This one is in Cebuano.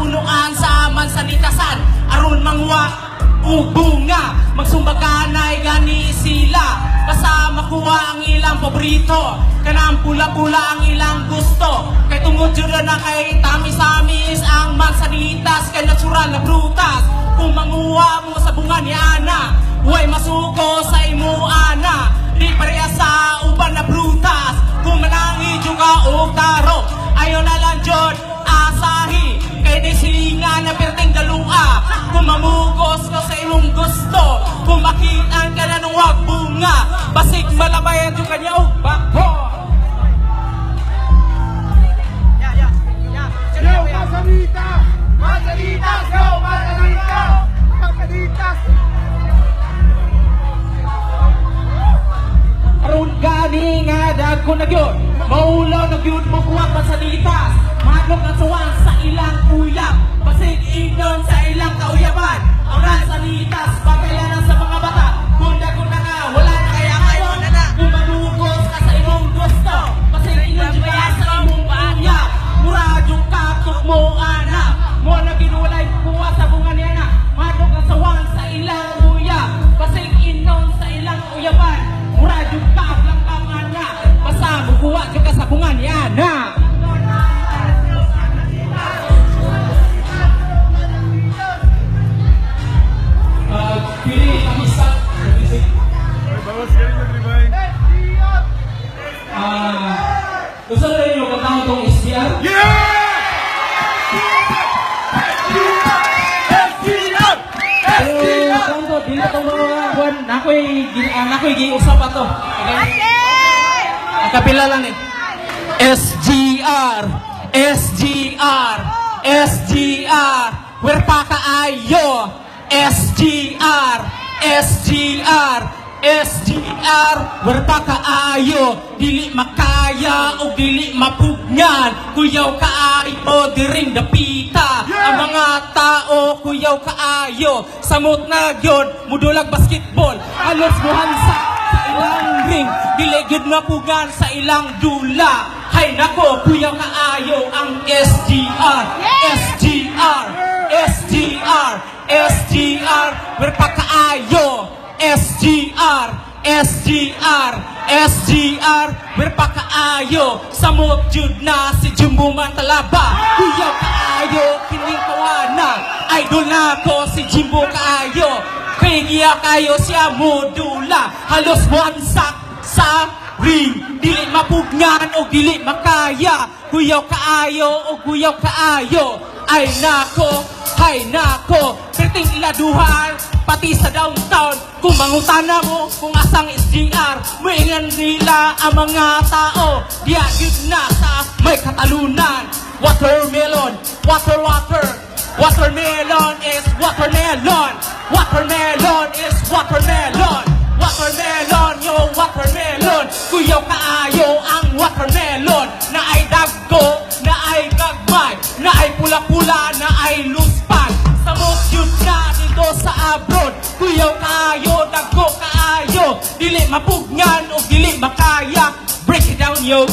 Punuan sa mansanitasan aron manguha og bunga. Magsumbaganay gani sila basta makuha ang ilang paborito. Kanang pula-pula ang ilang gusto kay tungod jud na kay tamis-amis ang mansanitas kay natural na prutas. Kung manguha mo sa bunga ni ana, way masuko sa imo ana. Di pareha sa uban na prutas. Kung manangidyo ka og taro, ayo na lang jud asahi kay di silingan na perting dalua. Kung mamugos ka sa imong gusto, kung makitaan ka na nung wag bunga, basig malabayan yung kanya og bako. Yo, Manzanita! Manzanitas! Go, Manzanitas! Manzanitas! Aron gani nga dagko na gyud, maulaw na gyud mo kuha pansanitas. Mahadlok ang suwang sa ilang uyab, basig inon sa ilang kauyaban. Ang mansanitas batayanan sa mga bata. Kung dagko na nga, wala na kaya ngayon. Kung manugos ka sa imong gusto, basig inon jud ka sa imong uyab. Mura jud katok mo ana. Mo na ginuwalay kuha sa bunga niya na. Mahadlok ang sawang sa ilang uyab, basig inon sa ilang uyaban. Mura jud ka lang kang ana. Basta mukuha jud ka sa bunga niya na. Pili pakisap. Bawas ka rin yung ribay. Gusto na rin yung kantahon tong SGR? Yeah! SGR! Pero kanto, dili tong mga kuan, nakoy giusap ato. Okay? Ang kapila lang eh. SGR, SGR, SGR, where pa kaayo? SGR, SGR, SGR, where pa kaayo? Dili makaya o dili mapugnan, kuyaw kaayo diring dapita. Ang mga tao kuyaw kaayo, samot na gyud mudulag basketball, alos muhansa sa ilang ring, dili gyud mapugan sa ilang dula. Hay nako, kuyaw kaayo ang SGR, SGR, SGR, SGR, where pa kaayo? SGR, SGR, SGR, where pa kaayo? Samot jud na si Jimbo Mantalaba. Kuyaw kaayo kining kawana. Idol na ko si Jimbo kaayo. Kay giya kayo siya modula. Halos wansak sa ring. Dili mapugnan o dili makaya. Kuyaw kaayo o kuyaw kaayo. Ay nako, hay nako. Perting iladuhan, pati sa downtown. Kung mangutana mo kung asang SGR, muingan nila ang mga tao. Diya gyud na sa may katalunan. Watermelon, water, water. Watermelon is watermelon. Watermelon is watermelon. Watermelon, yo watermelon. Kuyaw kaayo ang watermelon. Na ay dagko, na ay gagmay, na ay pula-pula, na ay luspan. Samok yun na dito sa abroad. Kuyaw kaayo, dagko kaayo. Dili mapugnan o dili makaya. Break it down, yo.